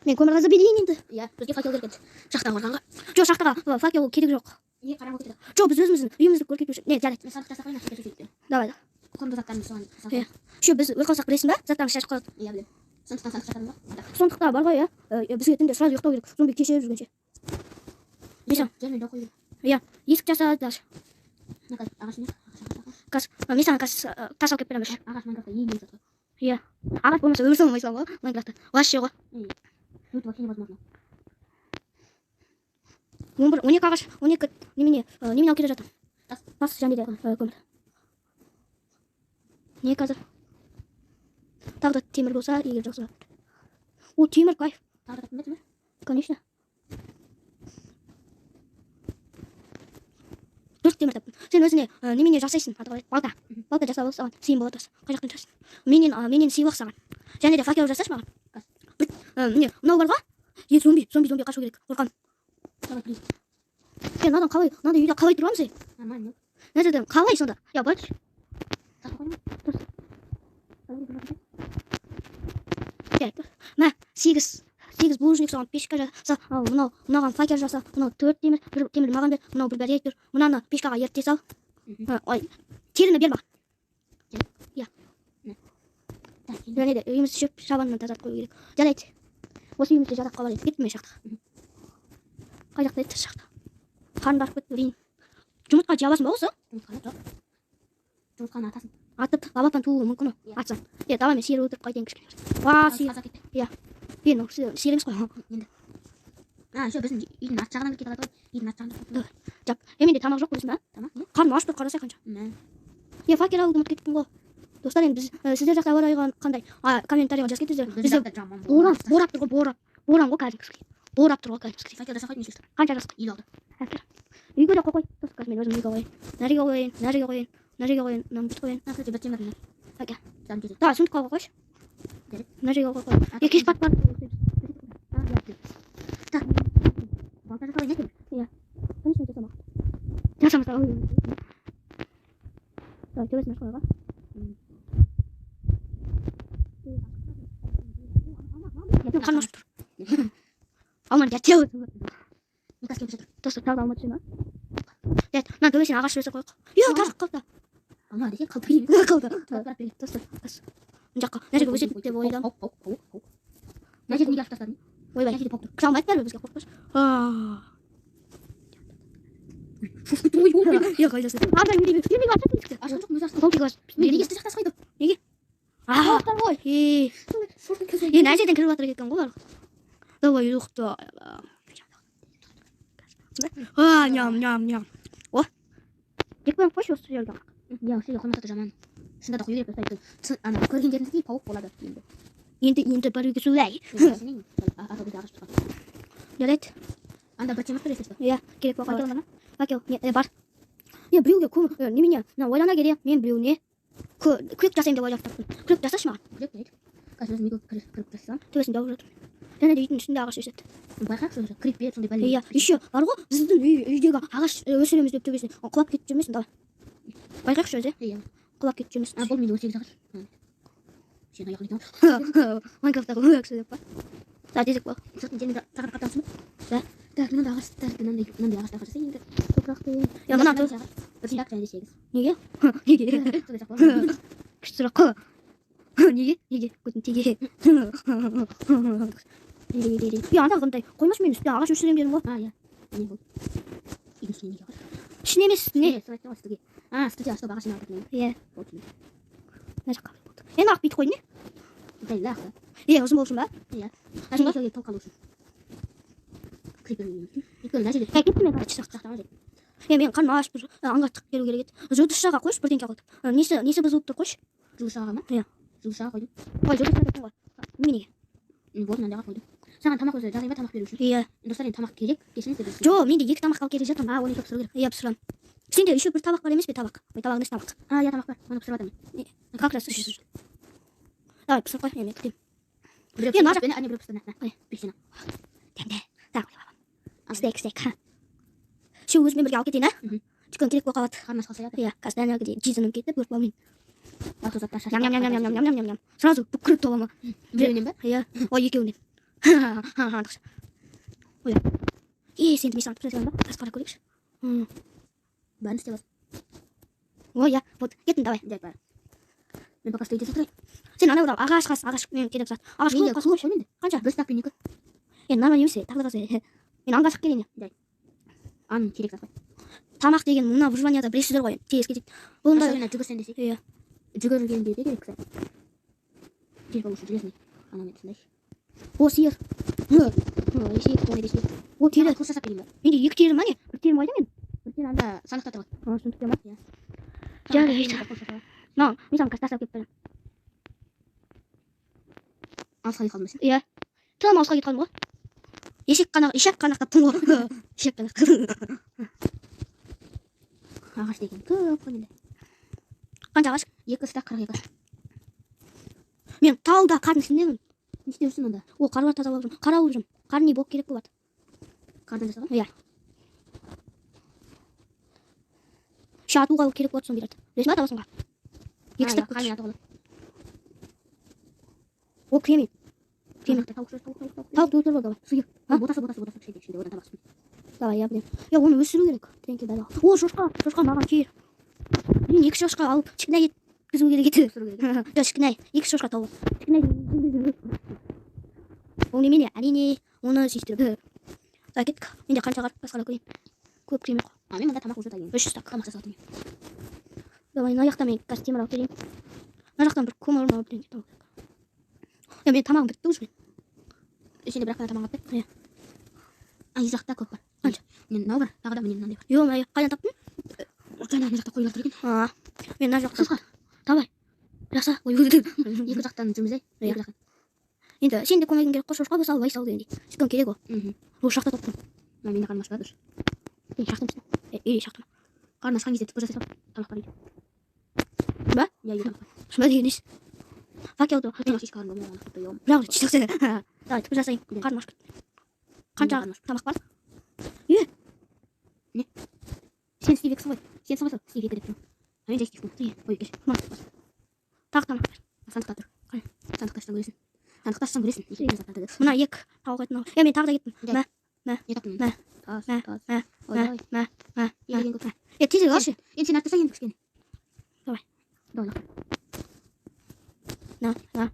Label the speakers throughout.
Speaker 1: Мен көмір қаза берейін енді.
Speaker 2: Иә, бізге факел керек еді. Шахтаға барғанға.
Speaker 1: Жоқ, шахтаға факел керек жоқ.
Speaker 2: Не, қараңғы кетеді.
Speaker 1: Жоқ, біз өзіміздің үйімізді көркейту үшін. Не, жарайды.
Speaker 2: Мен сандық жасап қояйын, әшейін сөйтіп.
Speaker 1: Давай.
Speaker 2: Құнды заттарымды соған салып
Speaker 1: Иә.
Speaker 2: қояйын.
Speaker 1: Еще біз өліп қалсақ, білесің ба, заттарымыз шашып қалады.
Speaker 2: Иә, білемін. Сондықтан сандық жасадым ғой.
Speaker 1: Сондықтан бар ғой, иә, бізге түнде сразу ұйықтау керек, зомби кешігіп жүргенше. Мен
Speaker 2: Жермен жауып қою керек.
Speaker 1: Иә, есік жаса даже.
Speaker 2: Мына қазір ағаш не? Ағаш, ағаш, ағаш.
Speaker 1: Қазір мен саған қазір тас алып келіп беремін.
Speaker 2: Ағаш Майнкрафтта ең ең зат қой.
Speaker 1: Иә. Ағаш болмаса өмір сүре алмайсың ғой Майнкрафтта. Вообще ғой.
Speaker 2: Это вообще невозможно.
Speaker 1: 11, 12 ағаш, 12 немене, немене алып келе жатырмын.
Speaker 2: Тас.
Speaker 1: Тас және де көмір. Не қазір? Тағы да темір болса, егер жақсы. О, темір кайф.
Speaker 2: Тағы да таптың ба темір?
Speaker 1: Конечно. 4 темір таптым. Сен өзіне немене жасайсың? Аты қалай? Балта. Балта жасап ал, саған сыйым болады осы. Қай жақтан жасайсың? Менен сыйлық саған. Және де факел жасашы маған.
Speaker 2: Қас.
Speaker 1: Міне, мынау бар ғой? Е, зомби, зомби, зомби, қашу керек. Қорқамын.
Speaker 2: Давай, плиз.
Speaker 1: Е, мынадан қалай, мынандай үйде қалай тұрамыз, ей?
Speaker 2: Нормально.
Speaker 1: Мына жерден қалай сонда? Я, былай.
Speaker 2: Тасқа қойма.
Speaker 1: Тас. Жарайды. Мә, 8. 8 булыжник соған печка жаса, ал мынау мынаған факел жаса, мынау 4 темір, бір темір маған бер, мынау бір бәрі тұр. Мынаны печкаға ерте сал. Ой, теріні бер маған. Иә. Және де үйімізді шөп шабаннан тазартып қою керек. Жарайды. Осы үйімізде жатып қалар едік. Кеттім мен шахтаға. Қай жақта еді шахта? Қарным ашып кетті, өлейін. Жұмыртқа жей аласың ба осы?
Speaker 2: Жұмыртқаны жоқ. Жұмыртқаны атасың.
Speaker 1: Атып, балапан тууы мүмкін ғой.
Speaker 2: Иә.
Speaker 1: Атсаң. Е, давай мен сиыр өлтіріп қайтайын кішкене. Ва, сиыр.
Speaker 2: Қазақ кетті.
Speaker 1: Иә. Е, мынау сиыр емес қой.
Speaker 2: Енді. А, еще біздің үйдің арт жағынан кете алады ғой. Үйдің арт жағында.
Speaker 1: Давай. Жап. Е, менде тамақ жоқ білесің ба?
Speaker 2: Тамақ не?
Speaker 1: Қарным ашып тұр, қарасай қанша.
Speaker 2: Мә.
Speaker 1: Е, факел алуды ұмытып кеттім ғой. Достар, енді біз сіздер жақта ауа райы қандай? А, комментарийға жазып кетіңіздер.
Speaker 2: Біздің
Speaker 1: Бізде
Speaker 2: жақта жаман
Speaker 1: боран, борап тұр ғой, борап. Боран ғой кәдімгідей. Борап тұр ғой кәдімгідей.
Speaker 2: Факел жасап қойдым, если что.
Speaker 1: Қанша жасық?
Speaker 2: 56.
Speaker 1: Әкел. Үйге де қой. Достар, қазір мен өзім үйге қояйын. Мына жерге қояйын, мына жерге қояйын, мына жерге қояйын, мынаны бүйтіп қояйын.
Speaker 2: А, кстати, бір темір міне.
Speaker 1: Әке.
Speaker 2: Саған жетеді.
Speaker 1: Давай, сундукқа қойшы.
Speaker 2: Жарайды.
Speaker 1: Мына жерге қой. Е, кеш батып барып.
Speaker 2: А, иә. Так. Балта жасап қояйын, иә, темір?
Speaker 1: Иә. Конечно, жасамақ. Жасамаса. Давай, төбесін ашып қояйық. Қарным ашып тұр. Алманы жат жеп.
Speaker 2: Мен қазір келіп жатыр.
Speaker 1: Достар, тағы да алма түсе ма? Жарайды, мына төбесіне ағаш өсіріп қояйық. Е, тағы қалды.
Speaker 2: Алма десе қалды.
Speaker 1: Қалды.
Speaker 2: Барып берейін.
Speaker 1: Достар, қазір. Мына жаққа, мына жерге өседі деп ойлаймын.
Speaker 2: Паук, паук, паук, паук. Мына жерді неге ашып тастадың?
Speaker 1: Ойбай.
Speaker 2: Мына жерде паук тұр.
Speaker 1: Кіре алмайды бәрібір бізге, қорықпашы.
Speaker 2: Шошып кеттім ғой, ой.
Speaker 1: Е, қайдасың? Анда неге неге ашып есікті?
Speaker 2: Ашқан жоқпын, өзі ашты.
Speaker 1: Паук ашып.
Speaker 2: Мен неге есікті жақтас қойдым?
Speaker 1: Неге?
Speaker 2: Пауктар ғой.
Speaker 1: Е,
Speaker 2: Шошып кеткен.
Speaker 1: е, мына жерден кіріп жатыр екен ғой барлығы. Давай ұйықта. А, ням, ням, ням. О. Жек қойып қойшы осы жерге.
Speaker 2: Иә, осы жерге қоймаса да жаман. Шынында да қою керек достар, өйткені ана көргендеріңіздей паук болады енді.
Speaker 1: Енді енді бір үйге солай.
Speaker 2: Мен а то бізде ағаш тұр.
Speaker 1: Жарайды.
Speaker 2: Анда бір темір тұр, если что.
Speaker 1: Иә, керек болып
Speaker 2: Факел
Speaker 1: қалады.
Speaker 2: бар ма?
Speaker 1: Факел, не, бар. Е, біреуге немене, мына ойлана келе, мен біреуіне күрек жасаймын деп ойлап таптым. Күрек жасашы маған.
Speaker 2: Күрек жарайды. Қазір өзім үйге кіріп жасасам.
Speaker 1: Төбесін жауып жатырмын. Және де үйдің үстінде ағаш өседі.
Speaker 2: Байқайықшы, уже крипер сондай бәле.
Speaker 1: Иә, еще бар ғой, біздің үйдегі ағаш өсіреміз деп төбесіне құлап кетіп жүрмесін, давай. Байқайықшы өзі,
Speaker 2: Иә.
Speaker 1: құлап кетіп жүрмесін.
Speaker 2: А, бұл менде 18 ағаш. Сен аяғын екен.
Speaker 1: Майнкрафттағы өлексі деп па? Да, тезірек бол.
Speaker 2: Сыртын жеріне тақырып қатамсың ба?
Speaker 1: Да.
Speaker 2: Так, мынандай ағаштар, мынандай ағаштар жасайын енді.
Speaker 1: Топырақты. Я, мына
Speaker 2: Мынандай ағаш. Бір стак және де 8.
Speaker 1: Неге? Неге?
Speaker 2: Сондай сұрақ қой.
Speaker 1: Күшті сұрақ қой. Неге? Неге? Көтін теге. Е, ана қандай қоймашы, мен үстіне ағаш өсіремін дедім ғой.
Speaker 2: А, иә. Не бұл? Үйдің үстіне неге ағаш?
Speaker 1: Ішіне емес, үстіне.
Speaker 2: Не, солай айтты ғой, үстіге. А, үстіге ағаш, ағаш жиналды мен.
Speaker 1: Иә.
Speaker 2: Болды.
Speaker 1: Мына жаққа болды. Енді ақ бүйтіп қойдың, не?
Speaker 2: Дәл ақ.
Speaker 1: Е, ұзын болсын ба?
Speaker 2: Иә.
Speaker 1: Ұзын ба?
Speaker 2: Екеуге толық алу үшін. Крипер мүмкін. Өйткені мына жерде
Speaker 1: Е, кеттім мен, короче,
Speaker 2: жақтаған жер.
Speaker 1: Е, мен қарным ашып тұр. Аңға шығып келу керек еді. Жұлдызшаға қойшы, бірдеңке қылды. Несі бұзылып тұр, қойшы?
Speaker 2: Жұлдызшаға ма?
Speaker 1: Иә.
Speaker 2: Жұлдызшаға қойдым.
Speaker 1: Ой, жұлдызша дедің ғой. Неменеге?
Speaker 2: Вот мынандайға қойдым. Саған тамақ өзі жазайын ба, тамақ беру үшін?
Speaker 1: Иә.
Speaker 2: Достар, енді тамақ керек, кешіріңіздер біз.
Speaker 1: Жоқ, менде 2 тамақ алып келе жатырмын.
Speaker 2: А, оны еще пісіру керек.
Speaker 1: Иә, пісіремін. Сенде еще бір табақ бар емес пе, табақ? Ой, табақ емес, тамақ.
Speaker 2: А, иә, тамақ бар. Оны пісіріп жатырмын.
Speaker 1: Не, как раз үш. Давай, пісіріп қой, мен күтемін.
Speaker 2: Біреу
Speaker 1: Е, мына
Speaker 2: пісіріп, әне біреу пісті, на, на.
Speaker 1: Ой.
Speaker 2: Бесені.
Speaker 1: Дәмді. Так, стейк, стейк. Ше, өзімен бірге алып кетейін, а?
Speaker 2: Мхм.
Speaker 1: Өйткені керек болып қалады.
Speaker 2: Қарны аш қалса, иә.
Speaker 1: Иә, қазір дәнәгідей жезінім кетіп, өліп қалмайын.
Speaker 2: Артық заттар шашып.
Speaker 1: Ням, ням, ням, ням, ням, ням, ням, ням. Сразу бүкіл тола ма?
Speaker 2: Біреуінен ба?
Speaker 1: Иә. Ой, екеуінен. Ой. Е, сен мен саған түп ба? Тас қара көрейікші.
Speaker 2: Бәрін істеп аласың.
Speaker 1: Ой, иә, вот, кеттім, давай.
Speaker 2: Жарайды, бар. Мен пока что үйде тұрайын.
Speaker 1: Сен анау ағаш қас, ағаш мен керек зат. Ағаш
Speaker 2: Менде
Speaker 1: көп қас.
Speaker 2: көп қой менде.
Speaker 1: Қанша?
Speaker 2: Бір стак пен екі.
Speaker 1: Е, нормально емес, тағы да қас. Мен аңға шығып келейін.
Speaker 2: Аның керек зат қой.
Speaker 1: Тамақ деген мына выживанияда білесіздер ғой, тез кетеді. Бұнда
Speaker 2: Особенно жүгірсең десек.
Speaker 1: Иә.
Speaker 2: Жүгіргенде де керек, кстати. Тез болу үшін железный. Анамен сондай.
Speaker 1: О, сиыр. Сиыр,
Speaker 2: Оны десек.
Speaker 1: О, тері.
Speaker 2: Қылыш жасап берейін ба?
Speaker 1: Менде екі терім ба не? Бір терім қайда мен?
Speaker 2: Бір тері анда сандықта тұр ғой.
Speaker 1: А, сундукта ма?
Speaker 2: Иә.
Speaker 1: Жарайды. Мына, мен саған қазір тастап келіп беремін.
Speaker 2: Алысқа кетіп қалдым ба сен?
Speaker 1: Иә. Тым алысқа кетіп қалдым ғой. Ешек қана, ешек қана таптым ғой. Ешек қана.
Speaker 2: Ағаш деген көп қой менде.
Speaker 1: Қанша ағаш?
Speaker 2: 2 стак 42.
Speaker 1: Мен тауда қардың ішіндемін.
Speaker 2: Не істеп жүрсің онда?
Speaker 1: О, қарлар тазалап жүрмін. Қар алып жүрмін. Қар не болып керек болады.
Speaker 2: Қардан жасаған?
Speaker 1: Иә. Шатуға керек болады сондайларды. Білесің ба, табасың ба? Екі стак.
Speaker 2: Қармен атуға болады.
Speaker 1: О, кремень. Кремень.
Speaker 2: Тауық, тауық, тауық, тауық.
Speaker 1: Тауық өлтіріп ал, давай. Сиыр.
Speaker 2: А, ботасы, ботасы, ботасы кішкентай, кішкентай, одан тамақ түспейді.
Speaker 1: Давай, я білемін. Я оны өсіру керек. Тренке бәрі. О, шошқа, шошқа маған кер. Мен екі шошқа алып, шікінай еткізу керек еді.
Speaker 2: Өсіру керек.
Speaker 1: Жоқ, шікінай, екі шошқа тауып. Шікінай. Ол немене? Әрине, оны сүйістіріп. Так, кеттік. Менде қанша қар? Басқара көрейін. Көп кремень қой.
Speaker 2: А, мен мында тамақ уже дайын.
Speaker 1: 300 стак.
Speaker 2: Тамақ жасап жатырмын.
Speaker 1: Давай, мына жақта мен қазір темір алып келейін. Мына жақтан бір көмір алып келейін. Керек. Я, менің тамағым бітті уже.
Speaker 2: Сенде бір ақ қана тамақ қалыпты?
Speaker 1: Иә.
Speaker 2: А, үй жақта көп бар.
Speaker 1: Қанша?
Speaker 2: Міне мынау бар, тағы да міне мынандай бар.
Speaker 1: Ё-моё, қайдан таптың?
Speaker 2: Жаңа ана жақта қойлар тұр екен.
Speaker 1: А, мен мына жақта.
Speaker 2: Шошқа.
Speaker 1: Давай. Жаса. Ой, өлдім.
Speaker 2: Екі жақтан жүрміз,
Speaker 1: Иә.
Speaker 2: Екі жақтан.
Speaker 1: Енді сен де көмегің керек қой, шошқа болса албай сал дегендей. Сөйткен керек ол.
Speaker 2: Мхм.
Speaker 1: Ол шахта таптым.
Speaker 2: Мына менде қарным ашып жатыр.
Speaker 1: Мен шахта емес. Е, шахта.
Speaker 2: Қарны ашқан кезде түпкі жасай сал. Тамақ бар үйде.
Speaker 1: Ба?
Speaker 2: Иә, үйде тамақ бар.
Speaker 1: Шынба деген несі? Факелді.
Speaker 2: Тамақ шеш қарным болмаған уақытта ұялым.
Speaker 1: Бірақ шешті. Давай, түпкі жасайын.
Speaker 2: Иә.
Speaker 1: Қарным ашып кетті. Қанша
Speaker 2: Қарным ашып.
Speaker 1: тамақ бар?
Speaker 2: Не? Сен Стив Ексің ғой. Сенсің ғой сол. Стив екі деп тұрмын. А мен жай Стивпін.
Speaker 1: Иә.
Speaker 2: Ой, кеш.
Speaker 1: Тағы тамақ бар.
Speaker 2: Сандықта тұр.
Speaker 1: Қай?
Speaker 2: Сандықта ашсаң көресің. Сандықта ашсаң көресің.
Speaker 1: Иә.
Speaker 2: Неше заттарды.
Speaker 1: Мына екі тауық етін ал. Е, мен тағы да кеттім.
Speaker 2: Жай.
Speaker 1: Мә, мә,
Speaker 2: Не таптың?
Speaker 1: Мә.
Speaker 2: Тас,
Speaker 1: Мә.
Speaker 2: тас.
Speaker 1: Мә.
Speaker 2: Ой,
Speaker 1: мә,
Speaker 2: ой.
Speaker 1: мә, мә,
Speaker 2: Не деген көп.
Speaker 1: Е, тезірек алшы.
Speaker 2: Енді сен арттырсаң енді кішкене.
Speaker 1: Давай.
Speaker 2: Давай.
Speaker 1: На, на.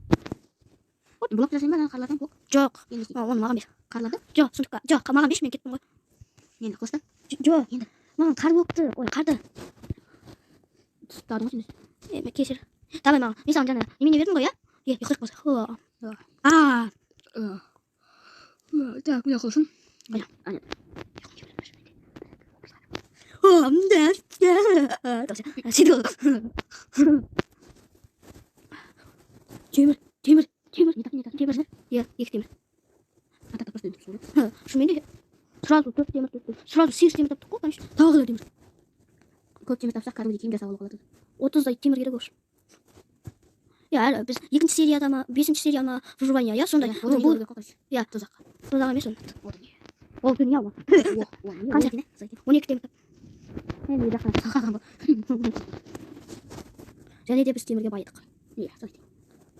Speaker 2: Блок жасайын ба ана қарлардан блок?
Speaker 1: Жоқ.
Speaker 2: Енді не істеймін?
Speaker 1: Оны маған бер.
Speaker 2: Қарларды?
Speaker 1: Жоқ, сундукқа. Жоқ, маған берші, мен кеттім ғой.
Speaker 2: Нені, қылышты?
Speaker 1: Жоқ.
Speaker 2: Енді.
Speaker 1: Маған қар блокты, ой, қарды.
Speaker 2: Ұстадың ғой сен.
Speaker 1: Е, мен кешір. Давай маған. Мен саған жаңа немене бердім ғой, иә? Е, ұйықтайық болса. Хо.
Speaker 2: Да.
Speaker 1: А,
Speaker 2: Так, мына қылышым.
Speaker 1: Қайда?
Speaker 2: Ана.
Speaker 1: О, да, да. Сөйтіп. Темір, темір, темір.
Speaker 2: Не таптың, не таптың?
Speaker 1: Темір. Иә, екі темір.
Speaker 2: А, так, просто өтіп
Speaker 1: Шынымен де сразу төрт темір, төрт темір. Сразу сегіз темір таптық қой, конечно. Тағы да темір.
Speaker 2: Көп темір тапсақ, кәдімгідей киім жасап алуға болады.
Speaker 1: 30-дай темір керек осы. Иә, әлі біз екінші серияда ма, бесінші серия ма, выживание, иә, сондай.
Speaker 2: Иә, ол
Speaker 1: Бұл
Speaker 2: дүние ғой,
Speaker 1: Иә.
Speaker 2: Тозақ.
Speaker 1: Тозақ емес ол.
Speaker 2: О, дүние.
Speaker 1: Ол дүние ол.
Speaker 2: О, о, не,
Speaker 1: Қанша?
Speaker 2: он екі, не?
Speaker 1: 12 темір.
Speaker 2: Мен үй жақтан қалған ғой.
Speaker 1: Және де біз темірге байыдық.
Speaker 2: Иә, солай.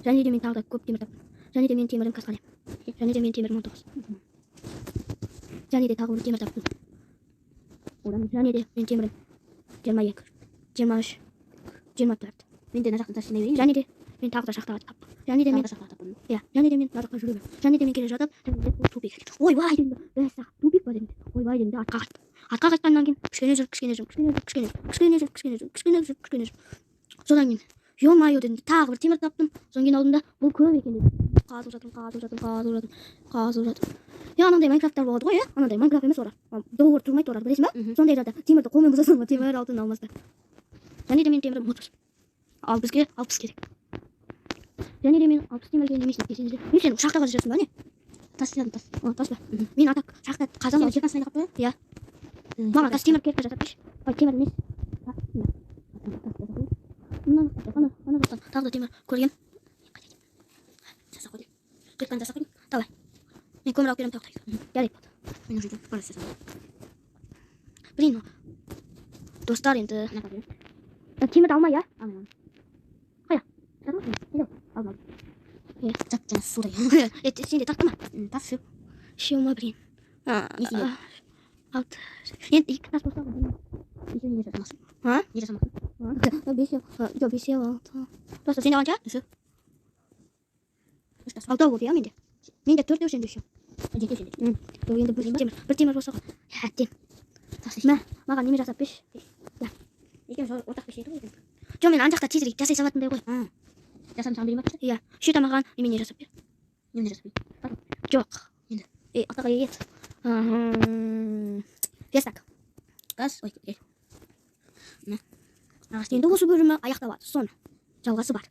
Speaker 1: Және де мен тағы да көп темір таптым. Және де мен темірім қазір қараймын. Және де мен темірім 19. Және де тағы бір темір таптым.
Speaker 2: Одан
Speaker 1: Және де мен темірім 22, 23, 24.
Speaker 2: мен де мына жақтан тас жинай берейін.
Speaker 1: Және де мен тағы да шахтаға таптым. Және де
Speaker 2: Тағы
Speaker 1: мен
Speaker 2: да шахтаға таптым.
Speaker 1: иә, және де мен мына жаққа жүре беремін. Және де мен келе жатып, және де ол тупик. Ойбай дедім. Мәссаған, тупик па дедім. Ойбай дедім де артқа қайттым. Артқа қайтқаннан кейін кішкене жүріп, кішкене жүріп, кішкене жүріп, кішкене жүріп, кішкене жүріп, кішкене жүріп, кішкене жүріп, кішкене жүріп. Содан кейін ё-моё дедім де тағы бір темір таптым. Содан кейін алдым да бұл көп екен дедім. Қазып жатырмын, қазып жатырмын, қазып жатырмын, қазып жатырмын. Иә, анандай Майнкрафттар болады ғой, иә? Анандай Майнкрафт емес олар. Договор тұрмайды олар, білесің ба?
Speaker 2: Мхм.
Speaker 1: Сондайларда темірді қолмен бұзасың ғой, темір, алтын, алмасты. Және де мен темірім 30. Ал бізге 60 керек. Және де мен 60 темірге не істеймін десеңіздер. Мен сен шахта қазып жатырсың ба, не?
Speaker 2: Тас жинадым, тас.
Speaker 1: О, тас па?
Speaker 2: Мхм.
Speaker 1: Мен атак шахта қазам
Speaker 2: Сен жиырма сынайда қалыпты,
Speaker 1: Иә.
Speaker 2: иә?
Speaker 1: Маған қазір темір керек жасап берші. Ой, темір емес. Мына ана ана жақтан тағы да темір көргем.
Speaker 2: Жасап қойдым. Қирқаны жасап қойдым.
Speaker 1: Давай. Мен көмір алып беремін тағы да. Жарайды.
Speaker 2: Мен уже бара жасадым.
Speaker 1: Блин. Достар енді
Speaker 2: Мына қабыл.
Speaker 1: Темірді алма, иә?
Speaker 2: Алмаймын.
Speaker 1: Қайда?
Speaker 2: Жазып қойдым. Алдым, алдым.
Speaker 1: Иә.
Speaker 2: Жап жаңа судай.
Speaker 1: Е, сенде тақта ма?
Speaker 2: Тас үшеу.
Speaker 1: Үшеу ма, блин?
Speaker 2: Не істейді?
Speaker 1: Алты. Енді екі тас болса ғой.
Speaker 2: Екеуін не жасамақсың?
Speaker 1: А?
Speaker 2: Не жасамақсың?
Speaker 1: Бесеу. Жоқ, бесеу, алты. Достар, сенде қанша?
Speaker 2: Үшеу. Үш тас.
Speaker 1: Алтау болды, иә, менде. Менде төртеу, сенде үшеу.
Speaker 2: Жетеу сенде.
Speaker 1: Жоқ, енді бір темір, бір темір болса ғой. Әттең.
Speaker 2: Тас.
Speaker 1: Мә, маған неме жасап берші.
Speaker 2: Екеуміз ортақ пеш едік ғой екен.
Speaker 1: Жоқ, мен ана жақта тезірек жасай салатындай ғой.
Speaker 2: Жасадым, саған берейін ба пешті?
Speaker 1: Иә, үшеу де маған немене жасап бер.
Speaker 2: Немене жасап берейін?
Speaker 1: Жоқ.
Speaker 2: Енді.
Speaker 1: Ей, ортаға ет. Верстак.
Speaker 2: Газ. Ой, кел. Мә. Ағаш.
Speaker 1: Енді осы бөлімі аяқталады. Соны. Жалғасы бар.